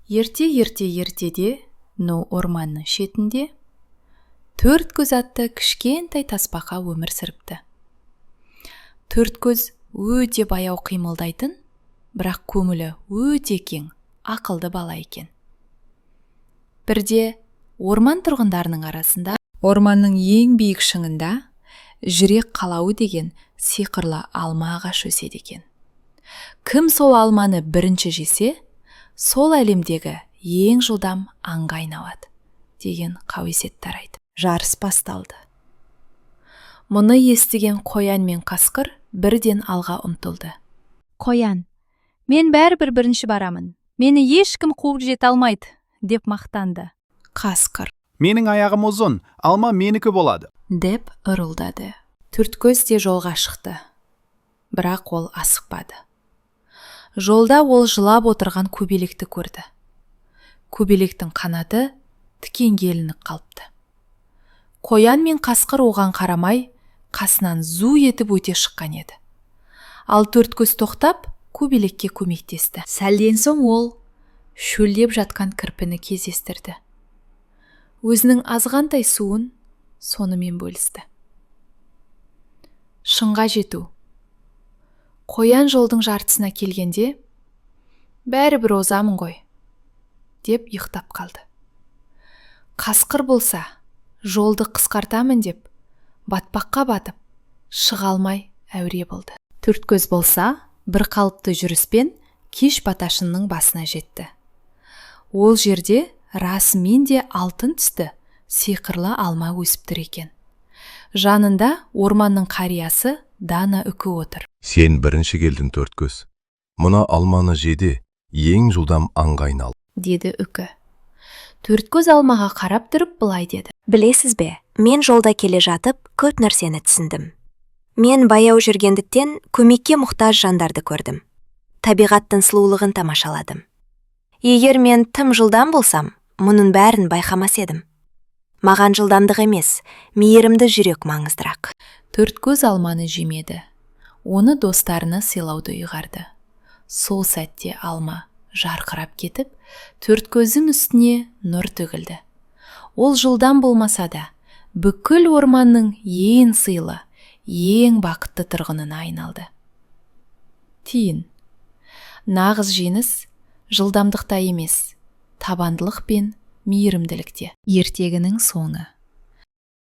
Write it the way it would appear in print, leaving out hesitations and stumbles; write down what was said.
Ерте-ерте ертеде, ну орманның шетінде Төрткөз атты кішкентай тасбақа өмір сүріпті. Төрткөз өте баяу қимылдайтын, бірақ көңілі өте кең, ақылды бала екен. Бірде орман тұрғындарының арасында орманның ең биік шыңында жүрек қалауы деген сиқырлы алма ағаш өседі екен. Кім сол алманы бірінші жесе, сол әлемдегі ең жылдам аңға айналады деген қауесет тарайды. Жарыс басталды. Мұны естіген қоян мен қасқыр бірден алға ұмтылды. Қоян: «Мен бәрібір бірінші барамын, мені ешкім қуып жете алмайды», – деп мақтанды. Қасқыр: Менің аяғым ұзын, алма менікі болады. Деп ырылдады. Төрткөз де жолға шықты. Бірақ ол асықпады. Жолда ол жылап отырған көбелекті көрді. Көбелектің қанаты тікенге ілініп қалыпты. Қоян мен қасқыр оған қарамай, қасынан зу етіп өте шыққан еді. Ал Төрткөз тоқтап, көбелекке көмектесті. Сәлден соң ол шөлдеп жатқан кірпіні кездестірді. Өзінің азғантай суын сонымен бөлісті. Шыңға жету. Қоян жолдың жартысына келгенде: «Бәрібір озамын ғой», – деп ұйықтап қалды. Қасқыр болса, жолды қысқартамын деп, батпаққа батып, шыға алмай әуре болды. Төрткөз болса, бір қалыпты жүріспен кеш бата шыңның басына жетті. Ол жерде расымен де алтын түсті сиқырлы алма өсіп тұр екен. Жанында орманның қариясы, дана үкі отыр. Сен бірінші келдің, Төрткөз. Мына алманы же де, ең жылдам аңға айнал. Деді үкі. Төрткөз алмаға қарап тұрып, былай деді: Білесіз бе, мен жолда келе жатып, көп нәрсені түсіндім. Мен баяу жүргендіктен, көмекке мұқтаж жандарды көрдім. Табиғаттың сұлулығын тамашаладым. Егер мен тым жылдам болсам, мұның бәрін байқамас едім. Маған жылдамдық емес, мейірімді жүрек маңыздырақ. Төрткөз алманы жемеді. Оны достарына сыйлауды ұйғарды. Сол сәтте алма жарқырап кетіп, Төрткөздің үстіне нұр төгілді. Ол жылдам болмаса да, бүкіл орманның ең сыйлы, ең бақытты тұрғынына айналды. Түйін: нағыз жеңіс жылдамдықта емес, табандылық пен мейірімділікте. Ертегінің соңы.